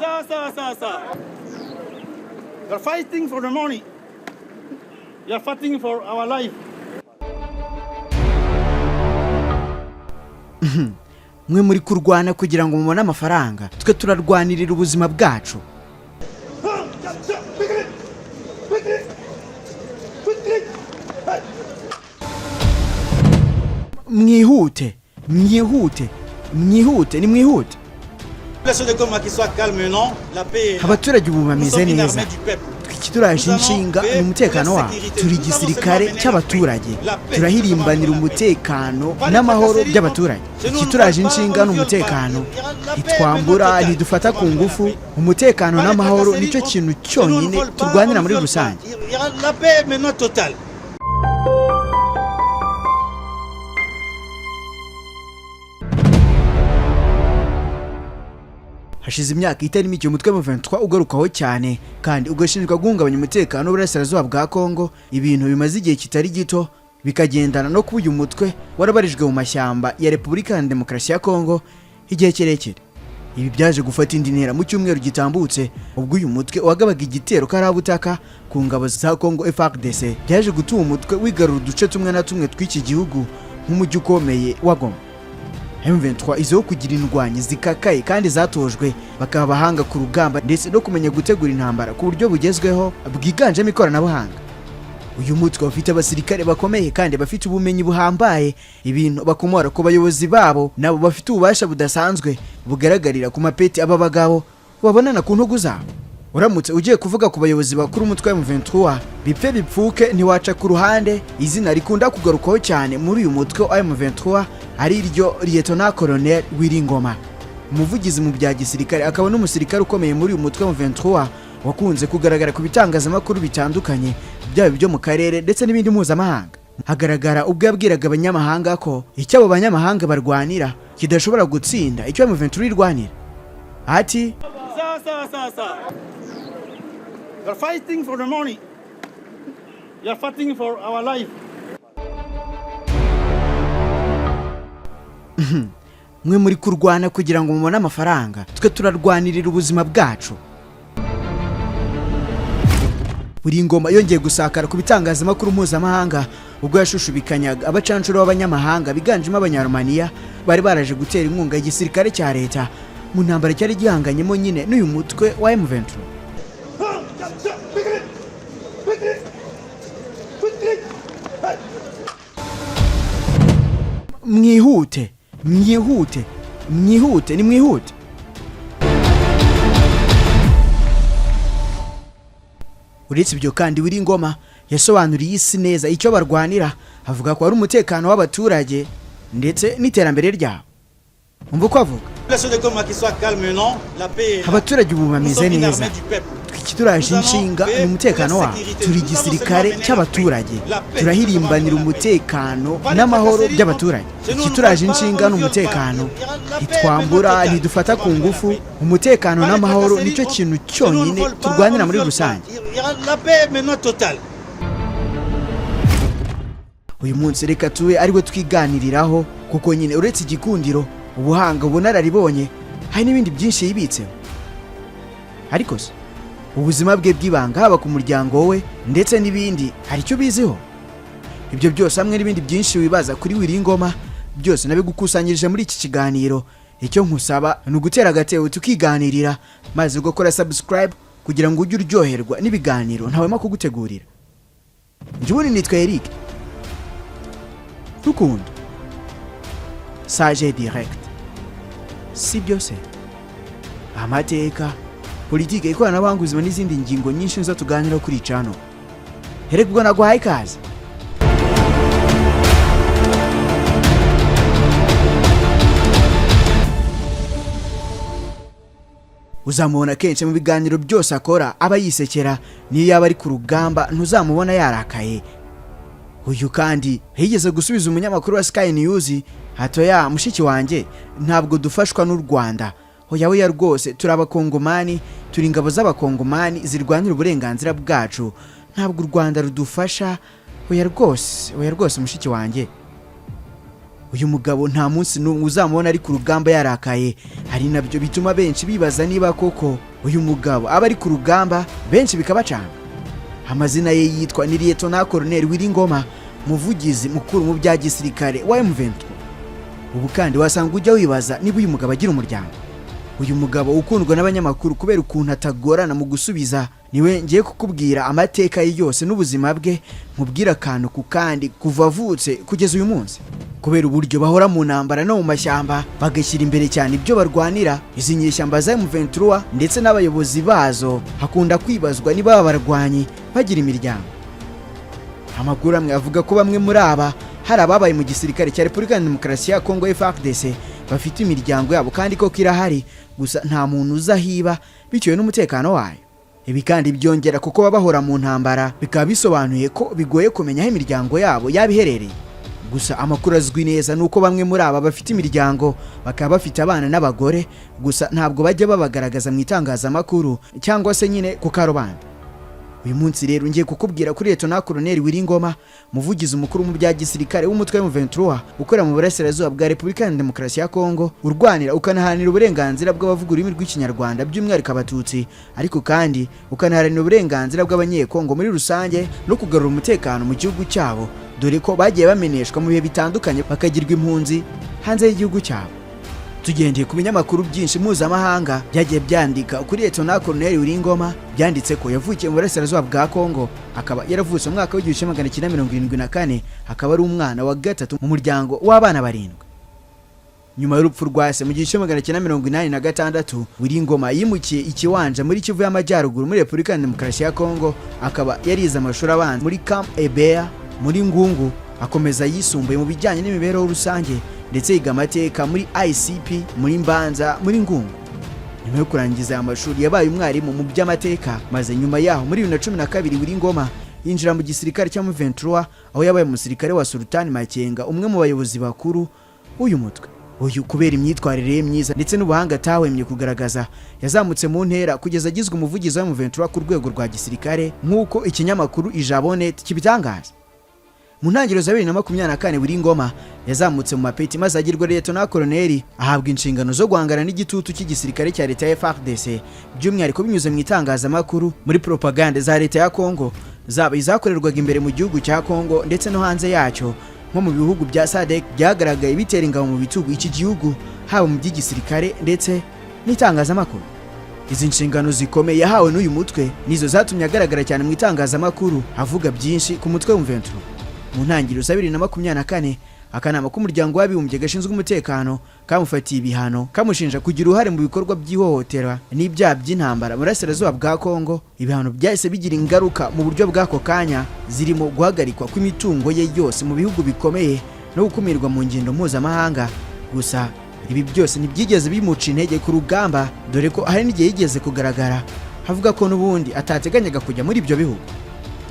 Sawa sawa sawa sawa. We are fighting for the money. We are fighting for our life. Mwe muri kurwana kugira ngo mubone amafaranga, twe turarwanirira ubuzima bwacu. Mwihute, mwihute, mwihute, nimwihute. Population de Goma qui soit calme, non? La paix est là. Abaturage ubu Nous bameze sommes une neza. armée du peuple. Ikituraje inshinga ni umutekano wabo. Turi igisirikare cy'abaturage, turahirimbanira umutekano n'amahoro by'abaturage. Ikituraje inshinga ni umutekano. Ntitwambura, ntidufata ku ngufu. Umutekano n'amahoro nicyo kintu cyonyine turwanira muri rusange. Il y aura la paix maintenant totale. Hashize imyaka itari mike umutwe wa M23 ugarukaho cyane kandi ugashinjwa guhungabanya umutekano w'uburasirazuba bwa Kongo, ibintu bimaze igihe kitari gito bikagendana no kuba uyu mutwe warabarijwe mu mashyamba ya Repubulika ya Demokarasi ya Kongo igihe kirekire. Ibi byaje gufata indi ntera mu cyumweru gitambutse, ubwo uyu mutwe wagabaga igitero karabutaka ku ngabo za Kongo FARDC, byaje gutuma umutwe wigarura uduce tumwe na tumwe tw'iki gihugu nk'umujyi ukomeye wa Goma. M23 izwiho kugira indwanyi zikakaye kandi zatojwe, bakaba abahanga ku rugamba ndetse no kumenya gutegura intambara ku buryo bugezweho bwiganjemo ikoranabuhanga. Uyu mutwe ufite abasirikare bakomeye kandi bafite ubumenyi buhambaye, ibintu bakomora ku bayobozi babo, nabo bafite ububasha budasanzwe bugaragarira ku mapeti aba bagabo babonana ku ntugu zabo. Uramutse ugiye kuvuga ku bayobozi bakuru umutwe wa M23, bipfe bipfuke ntiwaca ku ruhande izina rikunda kugarukwaho cyane muri uyu mutwe wa M23, ari ryo Lieutenant Colonel Willy Ngoma, umuvugizi mu bya gisirikare akaba n'umusirikare ukomeye muri uyu mutwe wa M23, wakunze kugaragara ku bitangazamakuru bitandukanye, byaba ibyo mu karere ndetse n'ibindi mpuzamahanga. Hagaragara ubwo yabwiraga abanyamahanga ko icyo abo banyamahanga barwanira kidashobora gutsinda icyo M23 irwanira, ati: Sawa sawa sawa sawa. We are fighting for the money. We are fighting for our life. Mwe muri kurwana kugira ngo mubone amafaranga, twe turarwanirira ubuzima bwacu. Buri ngoma yongeye gusakara ku bitangazamakuru mpuzamahanga ubwo yashushubikanyaga abacanshuro b'abanyamahanga biganjemo Abanyarumaniya bari baraje gutera inkunga igisirikare cya leta mu ntambara cyari gihanganyemo nyine n'uyu mutwe wa M23. Mwihute, mwihute, mwihute, nimwihute. Uretse ibyo kandi, Willy Ngoma yasobanuriye isi neza icyo barwanira, avuga ko ari umutekano w'abaturage ndetse n'iterambere ryabo. Umva uko avuga. Population de Goma qui soit calme, non? La paix est là. Abaturage ubu Nous bameze sommes une neza. armée du peuple. Ikituraje inshinga ni umutekano wabo. Turi igisirikare cy'abaturage, turahirimbanira umutekano n'amahoro by'abaturage. Ikituraje inshinga ni umutekano. Ntitwambura, ntidufata ku ngufu. Umutekano n'amahoro nicyo kintu cyonyine turwanira muri rusange. Il y aura la paix maintenant totale. Uyu munsi reka tube ariwe twiganiriraho, kuko nyine uretse igikundiro, ubuhanga, ubunararibonye, hari n'ibindi byinshi yibitseho. Ariko se ubuzima bwe bw'ibanga, haba ku muryango we ndetse n'ibindi, hari icyo ubiziho? Ibyo byose hamwe n'ibindi byinshi wibaza kuri Willy Ngoma, byose nabigukusanyirije muri iki kiganiro. Icyo nkusaba ni ugutera agatebo tukiganirira, maze ugakora subscribe kugira ngo ujye uryoherwa n'ibiganiro ntawema kugutegurira. Njye ubundi nitwa Eric Rukundo Sage Direct. Si byose, amateka, politike, ikoranabuhanga, ubuzima n'izindi ngingo nyinshi nizo tuganiraho kuri cano. Hereka ubwo naguhaye ikaze. Uzamubona kenshi mu biganiro byose akora aba yisekera, niyo yaba ari ku rugamba ntuzamubona yarakaye. Uyu kandi yigeze gusubiza umunyamakuru wa Sky News hatoya: "Mushiki wanjye, ntabwo dufashwa n'u Rwanda, hoya hoya rwose. Turi Abakongomani, turi ingabo z'Abakongomani zirwanira uburenganzira bwacu. Ntabwo u Rwanda rudufasha, hoya rwose, hoya rwose, mushiki wanjye." Uyu mugabo nta munsi n'umwe uzamubona ari ku rugamba yarakaye, hari nabyo bituma benshi bibaza niba koko Uyu mugabo aba ari ku rugamba benshi bikabacanga. Amazina ye yitwa ni Liyetona Koloneli Willy Ngoma, muvugizi mukuru mu bya gisirikare wa M23. Ubu kandi wasanga ujya wibaza niba uyu mugabo agira umuryango. Uyu mugabo ukundwa n'abanyamakuru kubera ukuntu atagorana mu gusubiza, niwe ngiye kukubwira amateka ye yose n'ubuzima bwe, nkubwira akantu ku kandi kuva avutse kugeza uyu munsi. Kubera uburyo bahora mu ntambara no mu mashyamba, bagashyira imbere cyane ibyo barwanira, izi nyeshyamba za M23 ndetse n'abayobozi bazo, hakunda kwibazwa niba aba barwanyi bagira imiryango. Amakuru amwe avuga ko bamwe muri aba, hari ababaye mu gisirikare cya Repubulika ya Demokarasi ya Kongo FARDC, bafite imiryango yabo kandi koko irahari, gusa nta muntu uzi aho iba bitewe n'umutekano wayo. Ibi kandi byongera kuko baba bahora mu ntambara, bikaba bisobanuye ko bigoye kumenya aho imiryango yabo yaba iherereye. Gusa amakuru azwi neza ni uko bamwe muri aba bafite imiryango, bakaba bafite abana n'abagore, gusa ntabwo bajya babagaragaza mu itangazamakuru cyangwa se nyine ku karubanda. Uyu munsi rero ngiye kukubwira kuri Liyetona Koloneli Willy Ngoma, umuvugizi mukuru mu bya gisirikare w'umutwe wa M23 ukorera mu burasirazuba bwa Repubulika ya Demokarasi ya Kongo, urwanira ukanaharanira uburenganzira bw'abavuga ururimi rw'Ikinyarwanda, by'umwihariko Abatutsi, ariko kandi ukanaharanira uburenganzira bw'Abanyekongo muri rusange no kugarura umutekano mu gihugu cyabo, dore ko bagiye bameneshwa mu bihe bitandukanye bakagirwa impunzi hanze y'igihugu cyabo. Tugendeye ku binyamakuru byinshi mpuzamahanga byagiye byandika kuri Liyetona Koloneli Willy Ngoma, byanditse ko yavukiye mu burasirazuba bwa Kongo, akaba yaravutse mu mwaka w'1974, akaba ari umwana wa gatatu mu muryango w'abana barindwi. Nyuma y'urupfu rwa se mu 1986, Willy Ngoma yimukiye i Kiwanja muri Kivu y'Amajyaruguru muri Repubulika ya Demokarasi ya Kongo. Akaba yarize amashuri abanza muri Camp Ebea muri Ngungu, akomeza yisumbuye mu bijyanye n'imibereho rusange, ndetse yiga amateka muri ICP muri Mbanza muri Ngungu. Nyuma yo kurangiza aya mashuri yabaye umwarimu mu by'amateka, maze nyuma yaho muri 2012 Willy Ngoma yinjira mu gisirikare cya M23, aho yabaye umusirikare wa Sultani Makenga, umwe mu bayobozi bakuru b'uyu mutwe. Uyu kubera imyitwarire ye myiza ndetse n'ubuhanga atahwemye kugaragaza, yazamutse mu ntera kugeza agizwe umuvugizi wa M23 ku rwego rwa gisirikare, nk'uko ikinyamakuru Ijabonet kibitangaza. Mu ntangiriro za 2024 Willy Ngoma yazamutse mu mapeti maze agirwa Liyetona Koloneli, ahabwa inshingano zo guhangana n'igitutu cy'igisirikare cya leta ya FARDC, by'umwihariko binyuze mu itangazamakuru, muri propagande za leta ya Kongo, zaba izakorerwaga imbere mu gihugu cya Kongo ndetse no hanze yacyo, nko mu bihugu bya SADC byagaragaye bitera ingabo mu bitugu iki gihugu, haba mu by'igisirikare ndetse n'itangazamakuru. Izi nshingano zikomeye yahawe n'uyu mutwe nizo zatumye agaragara cyane mu itangazamakuru, avuga byinshi ku mutwe wa M23. Mu ntangiriro za 2024 akanama k'Umuryango w'Abibumbye gashinzwe umutekano kamufatiye ibihano, kamushinja kugira uruhare mu bikorwa by'ihohotera n'ibyaha by'intambara mu burasirazuba bwa Kongo. Ibihano byahise bigira ingaruka mu buryo bw'ako kanya, zirimo guhagarikwa kw'imitungo ye yose mu bihugu bikomeye no gukumirwa mu ngendo mpuzamahanga. Gusa ibi byose ntibyigeze bimuca intege ku rugamba, dore ko hari n'igihe yigeze kugaragara avuga ko n'ubundi atateganyaga kujya muri ibyo bihugu.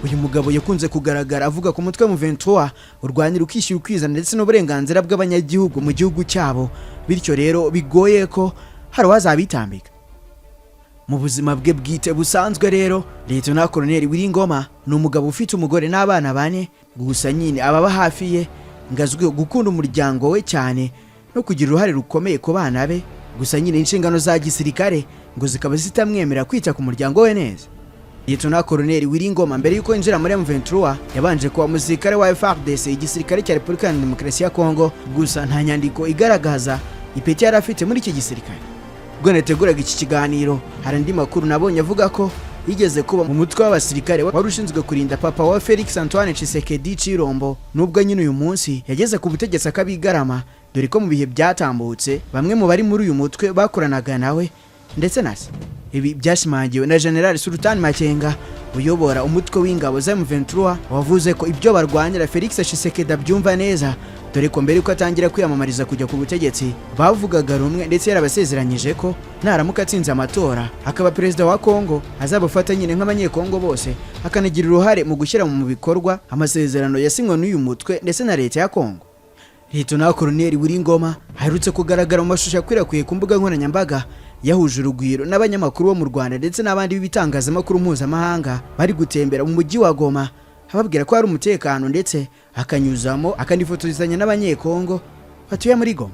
Uyu mugabo yakunze kugaragara avuga ku mutwe M23 urwanira ukishyira ukizana ndetse n'uburenganzira bw'abanyagihugu mu gihugu cyabo, bityo rero bigoye ko hari uwazabitambika. Mu buzima bwe bwite busanzwe rero, Liyetona Koloneli Willy Ngoma ni umugabo ufite umugore n'abana bane. Gusa nyine ababa hafi ye ngo azwiho gukunda umuryango we cyane no kugira uruhare rukomeye ku bana be. Gusa nyine inshingano za gisirikare ngo zikaba zitamwemerera kwita ku muryango we neza. Liyetona Koloneli Willy Ngoma mbere y'uko yinjira muri M23 yabanje kuba umusirikare wa FARDC, igisirikare cya Repubulika ya Demokarasi ya Kongo. Gusa nta nyandiko igaragaza ipeti yari afite muri iki gisirikare. Ubwo nateguraga iki kiganiro, hari andi makuru nabonye avuga ko yigeze kuba mu mutwe w'abasirikare wari ushinzwe kurinda papa wa Felix Antoine Tshisekedi Chilombo, nubwo nyine uyu munsi yageze ku butegetsi akabigarama, dore ko mu bihe byatambutse bamwe mu bari muri uyu mutwe bakoranaga nawe ndetse na se. Ibi byashimangiwe na General Sultan Makenga uyobora umutwe w'ingabo za M23, wavuze ko ibyo barwanira Felix Tshisekedi abyumva neza, dore ko mbere yuko atangira kwiyamamariza kujya ku butegetsi bavugaga rumwe, ndetse yarabasezeranyije ko naramuka atsinze amatora akaba perezida wa Kongo azabafata nyine nk'Abanyekongo bose, akanagira uruhare mu gushyira mu bikorwa amasezerano yasinywe n'uyu mutwe ndetse na leta ya Kongo. Liyetona Koloneli Willy Ngoma aherutse kugaragara mu mashusho yakwirakwiye ku mbuga nkoranyambaga yahuje urugwiro n'abanyamakuru bo mu Rwanda ndetse n'abandi b'ibitangazamakuru mpuzamahanga, bari gutembera mu mujyi wa Goma, ababwira ko hari umutekano, ndetse akanyuzamo akanifotozanya n'Abanyekongo batuye muri Goma.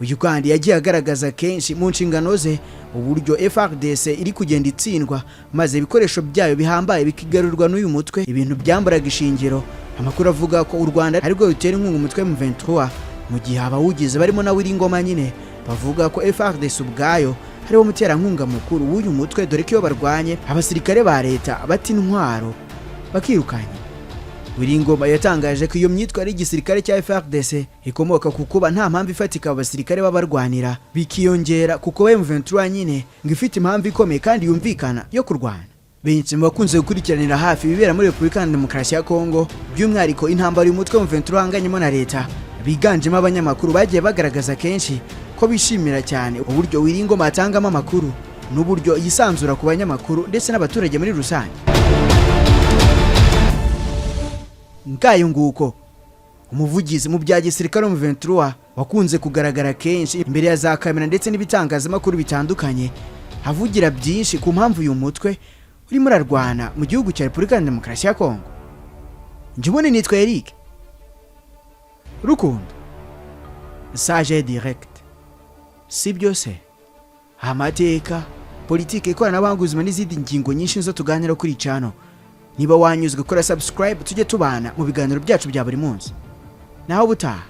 Uyu kandi yagiye agaragaza kenshi mu nshingano ze Uburyo FARDC iri kugenda itsindwa, maze ibikoresho byayo bihambaye bikigarurwa n'uyu mutwe, ibintu byambaraga ishingiro amakuru avuga ko u Rwanda arirwo rutera inkunga umutwe M23, mu gihe abawugize barimo na Willy Ngoma nyine bavuga ko FARDC ubwayo ariwo muterankunga mukuru w'uyu mutwe, dore ko iyo barwanye abasirikare ba leta bata intwaro bakirukanye. Willy Ngoma yatangaje ko iyo myitwarire y'igisirikare cya FARDC ikomoka ku kuba nta mpamvu ifatika abo basirikare baba barwanira, bikiyongera ku kuba M23 nyine ngo ifite impamvu ikomeye kandi yumvikana yo kurwana. Benshi mu bakunze gukurikiranira hafi ibibera muri Repubulika ya Demokarasi ya Kongo, by'umwihariko intambara uyu mutwe M23 uhanganyemo na leta, biganjemo abanyamakuru, bagiye bagaragaza kenshi ko bishimira cyane uburyo Willy Ngoma atangamo amakuru n'uburyo yisanzura ku banyamakuru ndetse n'abaturage muri rusange. Ngayo nguko, umuvugizi mu bya gisirikare mu M23 wakunze kugaragara kenshi imbere ya za kamera ndetse n'ibitangazamakuru bitandukanye, avugira byinshi ku mpamvu uyu mutwe urimo urarwana mu gihugu cya Repubulika ya Demokarasi ya Kongo. Njye ubundi nitwa Eric Rukundo Sage Direct. Si byose, amateka, politiki, ikoranabuhanga, ubuzima n'izindi ngingo nyinshi zo tuganira kuri channel. Niba wanyuzwe, kora subscribe, tujye tubana mu biganiro byacu bya buri munsi. Naho ubutaha.